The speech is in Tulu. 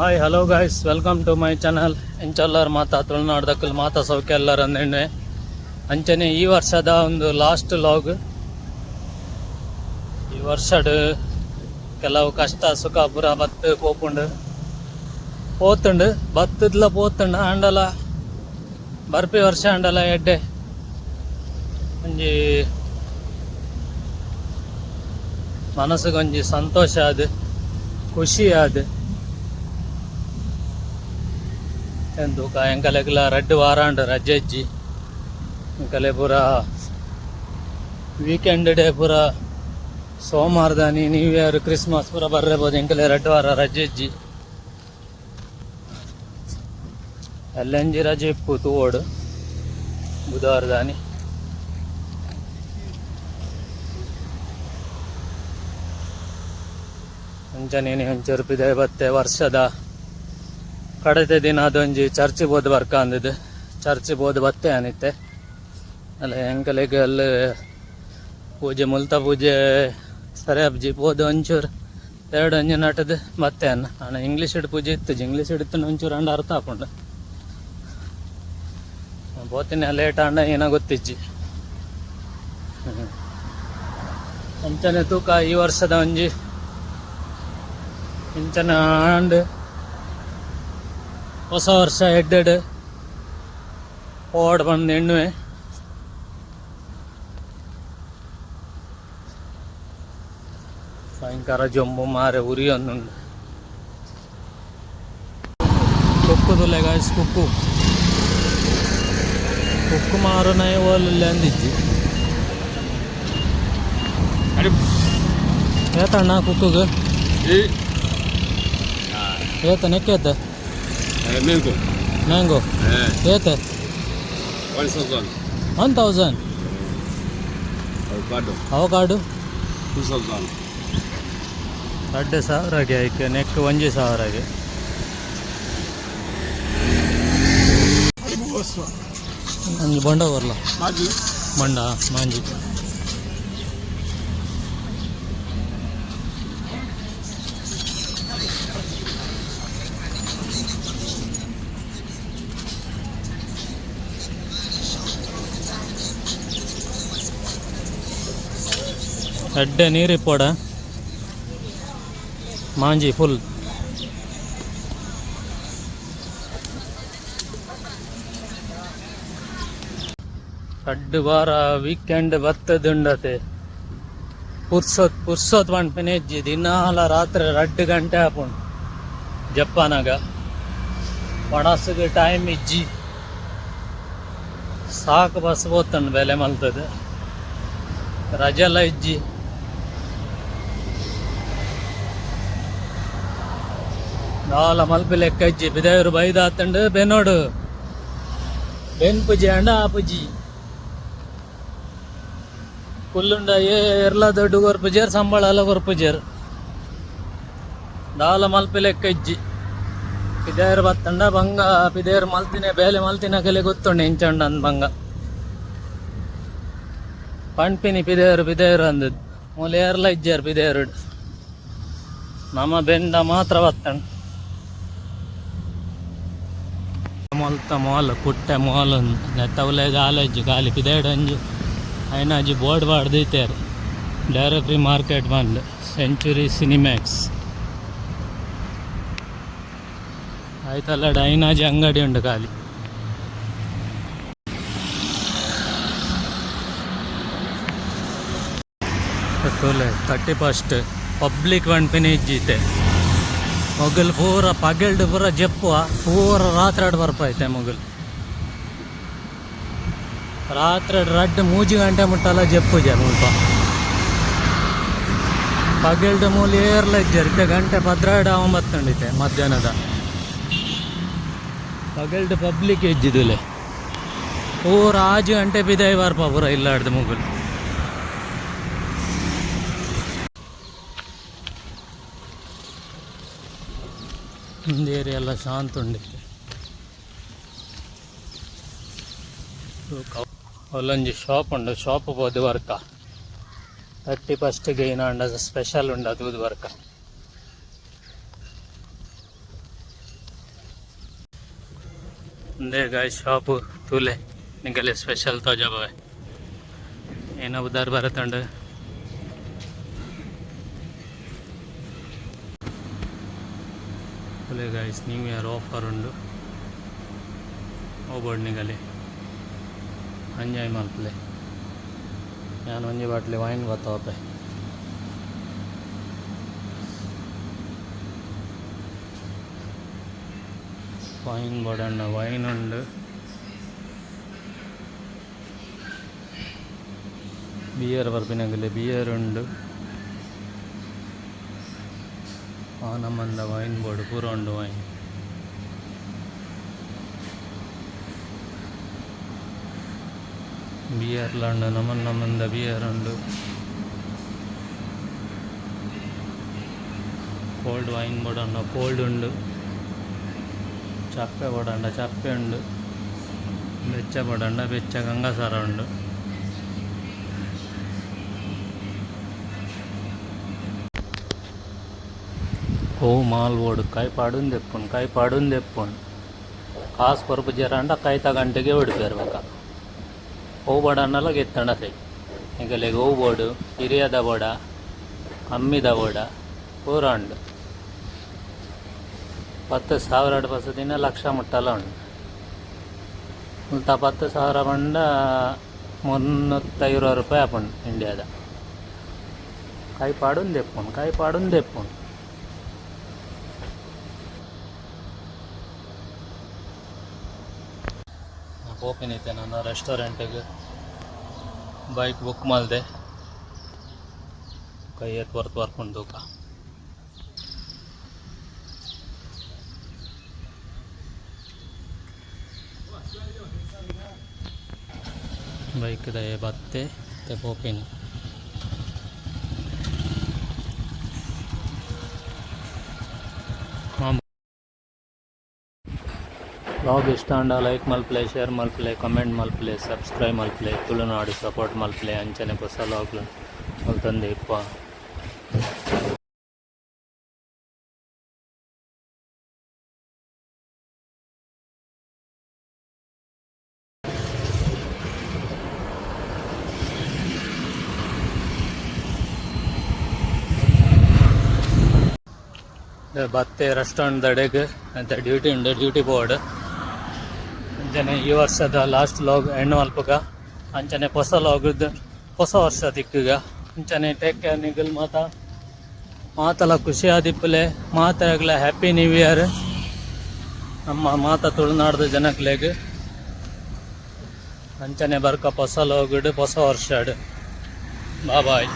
Hi, hello guys, welcome to my channel. ಎಂಚಲ್ಲಾರ್ ಮಾತಾ ತುಳುನಾಡ್ದಕ್ಕಲ್ ಮಾತಾ ಸೌಖ್ಯ ಎಲ್ಲರ ಅಂದೇನೆ. ಅಂಚನೆ ಈ ವರ್ಷದ ಒಂದು ಲಾಸ್ಟ್ ಲಾಗ್. ಈ ವರ್ಷಡ್ ಕೆಲವು ಕಷ್ಟ ಸುಖ ಪೂರ ಬತ್ತು ಪೋಪುಂಡು ಪೋತುಂಡು, ಬತ್ತದ್ಲ ಪೋತುಂಡು. ಆಂಡಲ ಬರ್ಪಿ ವರ್ಷ ಆಂಡಲ ಎಡ್ಡೆ ಒಂಜಿ ಮನಸ್ಸುಗೊಂಜಿ ಸಂತೋಷ ಆದ್, ಖುಷಿ ಆದ್. ಎಂತೂಕ ಎಂಕಲೆಗ್ಲ ರಡ್ಡ್ ವಾರಾಂಡ್ ರಜೆ ಇಜ್ಜಿ. ಎಂಕಲೆ ಪೂರ ವೀಕೆಂಡ್ ಡೇ ಪೂರ ಸೋಮವಾರದಾನಿ ನ್ಯೂ ಇಯರ್, ಕ್ರಿಸ್ಮಸ್ ಪೂರ ಬರ್ರೆ ಬೋದು. ಎಂಕಲೆ ರಡ್ಡ್ ವಾರ ರಜೆ ಇಜ್ಜಿ. ಎಲ್ಲಂಜಿ ರಜೆ ಇಪ್ಪು ತೂವೊಡು ಬುಧವಾರದಾನಿ. ಅಂಚನೆ ಒಂಚೂರು ಪಿದಯಿ ಬತ್ತೆ. ವರ್ಷದ ಕಡೆತ ದಿನ ಅದೊಂಜಿ ಚರ್ಚ್ ಪೋದು ಬರ್ಕ ಅಂದದ್ದು ಚರ್ಚ್ ಪೋದು ಬತ್ತೆ ಅನಿತ್ತೆ. ಅಲ್ಲ, ಎಂಕಲೆಗ್ ಅಲ್ಲಿ ಪೂಜೆ ಮುಲ್ತ ಪೂಜೆ ಸರಿ ಅಬ್ಜಿ. ಪೋದು ಒಂಚೂರು ಎರಡು ಒಂಜಿ ನಟದು ಬತ್ತೆ ಅನ್ನ. ಅಣ್ಣ, ಇಂಗ್ಲೀಷ್ ಪೂಜೆ ಇತ್ತು. ಇಂಗ್ಲೀಷ್ ಇತ್ತು ಒಂಚೂರು ಅಂಡ ಅರ್ಥ ಆಪುಂಡು. ಪೋತಿನ ಲೇಟ್ ಆಂಡ ಏನ ಗೊತ್ತಿಜ್ಜಿ. ಅಂಚನೆ ತೂಕ ಈ ವರ್ಷದ ಒಂಜಿ ಇಂಚನ ಆಂಡ್. ಹೊಸ ವರ್ಷ ಎಡ್ಡೆಡ್ ಪೋಡ್ ಬಂದು ಎಣ್ಣುವೆ. ಭಯಂಕರ ಜೊಂಬು ಮಾರೆ, ಉರಿಯೊಂದುಂಡು. ಕುಕ್ಕು ತುಲೆ ಗಾಯ್ಸ್, ಕುಕ್ಕು. ಕುಕ್ಕು ಮಾರುನ ಓಲುಲ್ಲೆ ಅಂದಿಜ್ಜಿ. ಏತಣ್ಣ ಕುಕ್ಕುಗ್? ಏತ ನೆಕ್ಕೇತ? Mango. Mango? ಏತ? 1,000. 1,000. Avocado. Avocado? 2,000. 2,000ಗೆ ಐಕ್ ನೆಕ್ 1,000ಗೆ. ಒಂಜಿ ಬೊಂಡ ಬರ್ಲ. ಬೊಂಡ, ಮಾಂಜಿ. ಎಡ್ಡೆ ನೀರು ಇಪ್ಪೊಡ. ಮಾಂಜಿ ಫುಲ್. ರಡ್ಡ್ ವಾರ ವೀಕೆಂಡ್ ಬತ್ತದುಂಡತೆ. ಪುರ್ಸೊತ್ ಪುರ್ಸೊತ್ ಪನ್ಪಿನ ಇಜ್ಜಿ. ದಿನಾಲ ರಾತ್ರೆ 2 ಗಂಟೆ ಆಪುಂಡು ಜಪ್ಪಾನಾಗ. ವಣಸ್ಗ್ ಟೈಮ್ ಇಜ್ಜಿ. ಸಾಕು ಬಸ್ ಪೋತುಂಡು ಬೇಲೆ ಮಲ್ತದು. ರಜೆಲ ಇಜ್ಜಿ. ದಾಲ ಮಲ್ಪಿ ಲೆಕ್ಕ ಇಜ್ಜಿ. ಪಿದಯೂರು ಬೈದಾತುಂಡು ಬೆನೋಡು. ಬೆನ್ಪುಜಿ ಅಂಡ ಆಪುಜಿ. ಕುಲ್ಲುಂಡ ಏರ್ಲ ದುಡ್ಡು ಕೊರ್ಪುಜೆರ್, ಸಂಬಳ ಎಲ್ಲ ಕೊರ್ಪುಜೆರ್. ದಾಲ ಮಲ್ಪಿ ಲೆಕ್ಕ ಇಜ್ಜಿ. ಪಿದಯರ್ ಬತ್ತಂಡ ಬಂಗ. ಪಿದಯರ್ ಮಲ್ತಿನ ಬೇಲೆ ಮಲ್ತಿನಕಲೆ ಗೊತ್ತುಂಡು ಎಂಚ ಉಂಡು ಅಂದ್. ಬಂಗ ಪಣ್ಪಿನಿ ಪಿದಯರು ಪಿದಯರು ಅಂದದ್. ಮೂಲು ಏರ್ಲ ಇಜ್ಜೆರ್ ಪಿದಯರು. ನಮ ಬೆಂಡ ಮಾತ್ರ ಬತ್ತಂಡ್. ಮೊಲ್ತ ಮಾಲ್, ಕುಟ್ಟೆ ಮಾಲ್. ನೆತ್ತವುಲೆ ದಾಲ ಇಜ್ಜಿ, ಖಾಲಿ ಪಿದಯ್ಡ್ ಒಂಜಿ ಐನಾಜಿ ಬೋರ್ಡ್ ಪಾಡ್ದ್ ದೀತೆರ್, ಡೈರೆಕ್ಟ್ರಿ ಮಾರ್ಕೆಟ್ ಬಂದ್, ಸೆಂಚುರಿ ಸಿನಿಮ್ಯಾಕ್ಸ್. ಆಯ್ತಲ್ಲ, ಐನಾಜಿ ಅಂಗಡಿ ಉಂಡು ಖಾಲಿ. ತೂಲೆ, 31st public ಪನ್ಪಿನ ಇಜ್ಜಿ ಇತ್ತೆ. ಮೊಗಲ್ ಪೂರ ಪಗೆಲ್ಡ್ ಪೂರ ಜೆಪ್ಪುವ, ಪೂರ ರಾತ್ರಿ ಬರ್ಪ ಐತೆ ಮೊಗಲ್. ರಾತ್ರಿ 2-3 ಗಂಟೆ ಮುಟ್ಟಲ ಜೆಪ್ಪುಜೆ ಮುಲ್ಪ. ಪಗೆಲ್ಡ್ ಮೂಲು ಏರ್ಲ ಇಜ್ಜೆರ್. ಇತ್ತೆ ಗಂಟೆ 12 ಒಂಬತ್ತುಂಡು ಇತ್ತೆ ಮಧ್ಯಾಹ್ನದ. ಪಗೆಲ್ಡ್ ಪಬ್ಲಿಕ್ ಇಜ್ಜಿದುಲೆ. ಪೂರ 6 ಗಂಟೆ ಪಿದಾಯಿ ಬರ್ಪ ಪೂರ ಇಲ್ಲಾಡ್ದು ಮುಗುಲ್. ಒಂದು ಏರಿಯಾ ಎಲ್ಲ ಶಾಂತ ಉಂಡು. ಅಲ್ಲೊಂಜಿ ಶಾಪ್ ಉಂಡು. ಶಾಪ್ ಪೋದು ವರ್ಕ. 31ಗೆ ಏನಾಂಡ ಸ್ಪೆಷಲ್ ಉಂಡು, ಅದು ವರ್ಕ. ಉಂದೇ ಗಾಯ್ಸ್ ಶಾಪ್, ತೂಲೆ, ನಿಗಲೆ ಸ್ಪೆಷಲ್ ತೋಜಾಬವೆ. ಏನ ಉದಾರ್ ಬರತುಂಡು. ತೂಲೆ ಗಾಯ್ಸ್, ನ್ಯೂ ಇಯರ್ ಆಫರ್ ಉಂಡು. ಓಬೋಡ್ ನಿಗಲೆ, ಎಂಜಾಯ್ ಮಲ್ಪಲೆ. ಯಾನ್ ಒಂಜಿ ಬಾಟ್ಲಿ ವೈನ್ ಬತ್ತವಪೆ. ವೈನ್ ಬೋಡಣ್ಣ ವೈನ್ ಉಂಡು. ಬಿಯರ್ ಪರ್ಪಿನಗಲೆ ಬಿಯರ್ ಉಂಡು. ಆ ನಮ್ಮಂದ ವೈನ್ ಬೋರ್ಡ್ ಪೂರ ಉಂಡು. ವೈನ್ ಬಿಯರ್ಲ ಉಂಡು, ನಮನ್ ನಮಂದ ಬಿಯರ್ ಉಂಡು. ಕೋಲ್ಡ್ ವೈನ್ ಬೋಡಂಡ ಕೋಲ್ಡ್ ಉಂಡು. ಚಪ್ಪೆ ಬೋಡಂಡ ಚಪ್ಪೆ ಉಂಡು. ಬೆಚ್ಚ ಬೋಡಂಡ ಬೆಚ್ಚ ಗಂಗಸರ ಉಂಡು. ಓ ಮಾಲ್ ಬೋಡು, ಕೈ ಪಾಡೊಂದು ಇಪ್ಪುಂಡು, ಕೈ ಪಾಡೊಂದು ಇಪ್ಪುಂಡು. ಕಾಸ್ ಕೊರ್ಪುಜೆರಾಂಡ ಕೈತ ಗಂಟೆಗೆ ಬುಡ್ಪೆರ್. ಬೊಕ ಒವು ಬೋಡಾಂಡಲ ಗೆತ್ತೊಂಡ ಸೈ. ನಿಗಲೆಗ್ ಒವು ಬೋಡು, ಇರಿಯದ ಬೋಡ, ಕಮ್ಮಿದ ಬೋಡ, ಪೂರ ಉಂಡು. 10,000 ಬಸದಿನ ಲಕ್ಷ ಮುಟ್ಟಲ ಉಂಡು. ಮುಲ್ತ 10,000 ಪಂಡ 320 ರೂಪಾಯಿ ಆಪುಂಡು ಇಂಡಿಯಾದ. ಕೈ ಪಾಡೊಂದು ಇಪ್ಪುಂಡು, ಕೈ ಪಾಡೊಂದು ಇಪ್ಪುಂಡು. ಪೋಪಿನ ಇತ್ತೆ ನಾನು ರೆಸ್ಟೋರೆಂಟ್ಗೆ. ಬೈಕ್ ಬುಕ್ ಮಲ್ದೆ. ಕೈ ಏತ್ ವರ್ತ್ ಬರ್ಪುಂಡು ತೂಕ. ಬೈಕ್ದ ಬತ್ತೆ, ಇತ್ತೆ ಪೋಪಿನಿ. ವ್ಲಾಗ್ ಇಷ್ಟ ಆಂಡ ಲೈಕ್ ಮಲ್ಪಲೆ, ಶೇರ್ ಮಲ್ಪಲೆ, ಕಮೆಂಟ್ ಮಲ್ಪಲೆ, ಸಬ್ಸ್ಕ್ರೈಬ್ ಮಲ್ಪಲೆ. ತುಳುನಾಡು ಸಪೋರ್ಟ್ ಮಲ್ಪಲೆ. ಅಂಚನೆ ಪೊಸ ವ್ಲಾಗ್ ಮಲ್ತೊಂದೆ ಇಪ್ಪ. ಬತ್ತೆ ರೆಸ್ಟೋರೆಂಟ್ ದಡೆಗ್ ಅಂತ. ಡ್ಯೂಟಿ ಉಂಡು, ಡ್ಯೂಟಿ ಬೋರ್ಡ್. ಅಂಚನೆ ಈ ವರ್ಷದ ಲಾಸ್ಟ್ ವ್ಲಾಗ್ ಎಂಡ್ ಮಲ್ಪುಗ. ಅಂಚನೆ ಪೊಸ ವ್ಲಾಗ್ ಹೊಸ ವರ್ಷ ತಿಕ್ಕುಗ. ಅಂಚನೆ ಟೇಕ್ ಕೇರ್. ನಿಗಲ್ ಮಾತ ಮಾತಲ ಖುಷಿ ಆದಿಪ್ಪಲೆ. ಮಾತೆರೆಗ್ಲ ಹ್ಯಾಪಿ ನ್ಯೂ ಇಯರ್, ನಮ್ಮ ಮಾತ ತುಳುನಾಡ್ದ ಜನಕ್ಲೆಗ್. ಅಂಚನೆ ಬರ್ಕ ಪೊಸ ವ್ಲಾಗ್ಡ್, ಹೊಸ ವರ್ಷಡ್. ಬಾಯ್.